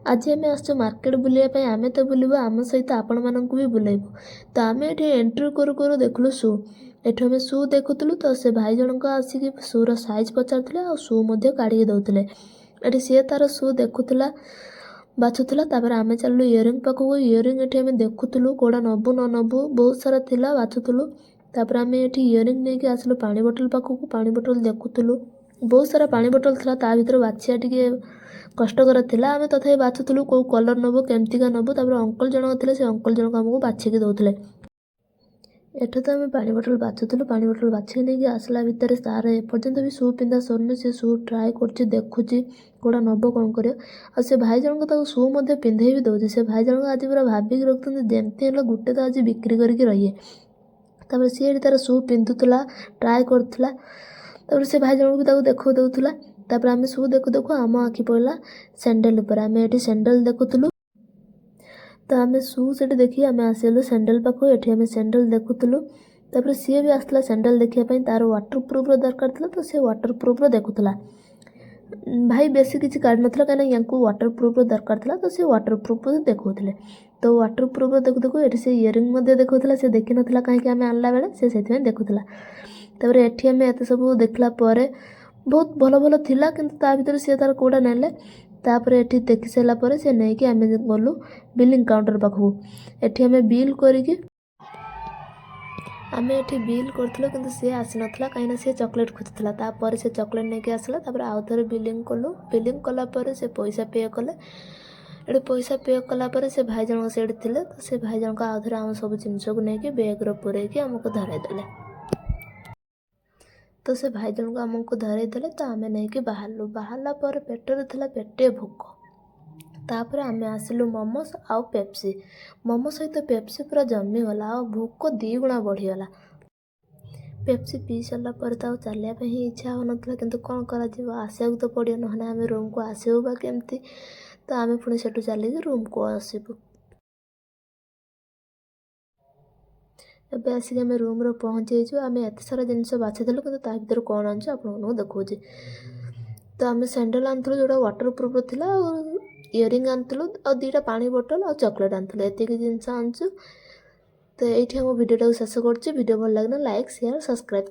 ଆଜି ଆମେ ଆସିଛୁ ମାର୍କେଟ ବୁଲିବା ପାଇଁ। ଆମେ ତ ବୁଲିବୁ, ଆମ ସହିତ ଆପଣମାନଙ୍କୁ ବି ବୁଲେଇବୁ। ତ ଆମେ ଏଠି ଏଣ୍ଟ୍ରି କରୁ କରୁ ଦେଖିଲୁ ସୁ। ଏଠୁ ଆମେ ସୁ ଦେଖୁଥିଲୁ, ତ ସେ ଭାଇ ଜଣଙ୍କ ଆସିକି ସୁର ସାଇଜ୍ ପଚାରୁଥିଲେ ଆଉ ସୁ ମଧ୍ୟ କାଢ଼ିକି ଦେଉଥିଲେ। ଏଠି ସିଏ ତାର ସୁ ଦେଖୁଥିଲା, ବାଛୁଥିଲା। ତାପରେ ଆମେ ଚାଲିଲୁ ଇୟରିଂ ପାଖକୁ। ଇୟରିଂ ଏଠି ଆମେ ଦେଖୁଥିଲୁ, କେଉଁଟା ନେବୁ ନ ନେବୁ, ବହୁତ ସାରା ଥିଲା, ବାଛୁଥିଲୁ। ତାପରେ ଆମେ ଏଠି ଇୟରିଂ ନେଇକି ଆସିଲୁ ପାଣି ବୋଟଲ ପାଖକୁ। ପାଣି ବୋଟଲ ଦେଖୁଥିଲୁ, ବହୁତ ସାରା ପାଣି ବୋଟଲ ଥିଲା। ତା ଭିତରୁ ବାଛିବା ଟିକେ କଷ୍ଟକର ଥିଲା। ଆମେ ତଥାପି ବାଛୁଥିଲୁ, କେଉଁ କଲର୍ ନେବୁ, କେମିତିକା ନେବୁ। ତାପରେ ଅଙ୍କଲ ଜଣକ ଥିଲେ, ସେ ଅଙ୍କଲ ଜଣକ ଆମକୁ ବାଛିକି ଦେଉଥିଲେ। ଏଠୁ ତ ଆମେ ପାଣି ବୋଟଲ ବାଛୁଥିଲୁ। ପାଣି ବୋଟଲ ବାଛିକି ନେଇକି ଆସିଲା ଭିତରେ ତାର ଏପର୍ଯ୍ୟନ୍ତ ବି ସୁ ପିନ୍ଧା ସରୁନି। ସେ ସୁ ଟ୍ରାଏ କରୁଛି, ଦେଖୁଛି କେଉଁଟା ନେବ, କ'ଣ କରିବ। ଆଉ ସେ ଭାଇ ଜଣକ ତାକୁ ସୁ ମଧ୍ୟ ପିନ୍ଧେଇ ବି ଦେଉଛି। ସେ ଭାଇ ଜଣକ ଆଜି ପୁରା ଭାବିକି ରଖୁଛନ୍ତି, ଯେମିତି ହେଲେ ଗୋଟେ ତ ଆଜି ବିକ୍ରି କରିକି ରହିବେ। ତାପରେ ସିଏ ଏଠି ତାର ସୁ ପିନ୍ଧୁଥିଲା, ଟ୍ରାଏ କରୁଥିଲା। ତାପରେ ସେ ଭାଇ ଜଣକୁ ବି ତାକୁ ଦେଖାଉ ଦେଉଥିଲା। ତାପରେ ଆମେ ସୁ ଦେଖୁ ଦେଖୁ ଆମ ଆଖି ପଡ଼ିଲା ସ୍ୟାଣ୍ଡେଲ୍ ଉପରେ। ଆମେ ଏଠି ସ୍ୟାଣ୍ଡେଲ୍ ଦେଖୁଥିଲୁ। ତ ଆମେ ସୁ ସେଠି ଦେଖି ଆମେ ଆସିଗଲୁ ସ୍ୟାଣ୍ଡେଲ୍ ପାଖକୁ। ଏଠି ଆମେ ସ୍ୟାଣ୍ଡେଲ୍ ଦେଖୁଥିଲୁ। ତାପରେ ସିଏ ବି ଆସିଥିଲା ସ୍ୟାଣ୍ଡେଲ୍ ଦେଖିବା ପାଇଁ। ତାର ୱାଟର୍ ପ୍ରୁଫ୍ର ଦରକାର ଥିଲା, ତ ସେ ୱାଟର୍ ପ୍ରୁଫ୍ର ଦେଖୁଥିଲା। ଭାଇ ବେଶୀ କିଛି କାଢ଼ିନଥିଲା, କାହିଁକିନା ୟାଙ୍କୁ ୱାଟର୍ ପ୍ରୁଫ୍ର ଦରକାର ଥିଲା, ତ ସେ ୱାଟର୍ ପ୍ରୁଫ୍ ଦେଖାଉଥିଲେ। ତ ୱାଟର୍ ପ୍ରୁଫ୍ର ଦେଖୁ ଦେଖୁ ଏଠି ସେ ଇୟରିଂ ମଧ୍ୟ ଦେଖାଉଥିଲା। ସେ ଦେଖିନଥିଲା କାହିଁକି ଆମେ ଆଣିଲା ବେଳେ, ସେ ସେଥିପାଇଁ ଦେଖୁଥିଲା। ତାପରେ ଏଠି ଆମେ ଏତେ ସବୁ ଦେଖିଲା ପରେ ବହୁତ ଭଲ ଭଲ ଥିଲା, କିନ୍ତୁ ତା ଭିତରେ ସିଏ ତାର କେଉଁଟା ନେଲେ। ତାପରେ ଏଠି ଦେଖି ସାରିଲା ପରେ ସେ ନେଇକି ଆମେ ଗଲୁ ବିଲିଂ କାଉଣ୍ଟର ପାଖକୁ। ଏଠି ଆମେ ବିଲ୍ କରିକି, ଆମେ ଏଠି ବିଲ୍ କରିଥିଲୁ, କିନ୍ତୁ ସିଏ ଆସିନଥିଲା, କାହିଁକିନା ସିଏ ଚକୋଲେଟ୍ ଖୋଜୁଥିଲା। ତାପରେ ସେ ଚକୋଲେଟ୍ ନେଇକି ଆସିଲା। ତାପରେ ଆଉ ଥରେ ବିଲିଂ କଲୁ। ବିଲିଂ କଲା ପରେ ସେ ପଇସା ପେ କଲେ। ଏଠି ପଇସା ପେ କଲା ପରେ ସେ ଭାଇ ଜଣକ ସେଇଠି ଥିଲେ, ତ ସେ ଭାଇ ଜଣକ ଆଉ ଥରେ ଆମ ସବୁ ଜିନିଷକୁ ନେଇକି ବ୍ୟାଗ୍ରେ ପୂରେଇକି ଆମକୁ ଧରାଇ ଦେଲେ। ତ ସେ ଭାଇ ଜଣକ ଆମକୁ ଧରାଇ ଦେଲେ, ତ ଆମେ ନେଇକି ବାହାରିଲୁ। ବାହାରିଲା ପରେ ପେଟରେ ଥିଲା ପେଟେ ଭୋକ। ତାପରେ ଆମେ ଆସିଲୁ ମୋମୋସ୍ ଆଉ ପେପ୍ସି। ମୋମୋ ସହିତ ପେପ୍ସି ପୁରା ଜମିଗଲା ଆଉ ଭୋକ ଦୁଇଗୁଣା ବଢ଼ିଗଲା। ପେପ୍ସି ପିଇ ସାରିଲା ପରେ ତ ଆଉ ଚାଲିବା ପାଇଁ ହିଁ ଇଚ୍ଛା ହେଉନଥିଲା, କିନ୍ତୁ କ'ଣ କରାଯିବ? ଆସିବାକୁ ତ ପଡ଼ିବ, ନହେଲେ ଆମେ ରୁମ୍କୁ ଆସିବୁ ବା କେମିତି? ତ ଆମେ ପୁଣି ସେଠୁ ଚାଲିକି ରୁମ୍କୁ ଆସିବୁ। ଏବେ ଆସିକି ଆମେ ରୁମ୍ରେ ପହଞ୍ଚି ଯାଇଛୁ। ଆମେ ଏତେ ସାରା ଜିନିଷ ବାଛିଥିଲୁ, କିନ୍ତୁ ତା ଭିତରୁ କ'ଣ ଆଣିଛୁ ଆପଣମାନଙ୍କୁ ଦେଖାଉଛି। ତ ଆମେ ସ୍ୟାଣ୍ଡେଲ୍ ଆଣିଥିଲୁ, ଯେଉଁଟା ୱାଟର୍ ପ୍ରୁଫ୍ ଥିଲା, ଆଉ ଇୟରିଂ ଆଣିଥିଲୁ, ଆଉ 2ଟା ପାଣି ବୋଟଲ୍ ଆଉ ଚକୋଲେଟ୍ ଆଣିଥିଲୁ। ଏତିକି ଜିନିଷ ଆଣିଛୁ। ତ ଏଇଠି ଆମ ଭିଡ଼ିଓଟାକୁ ଶେଷ କରୁଛି। ଭିଡ଼ିଓ ଭଲ ଲାଗିଲା, ଲାଇକ୍, ସେୟାର, ସବସ୍କ୍ରାଇବ୍।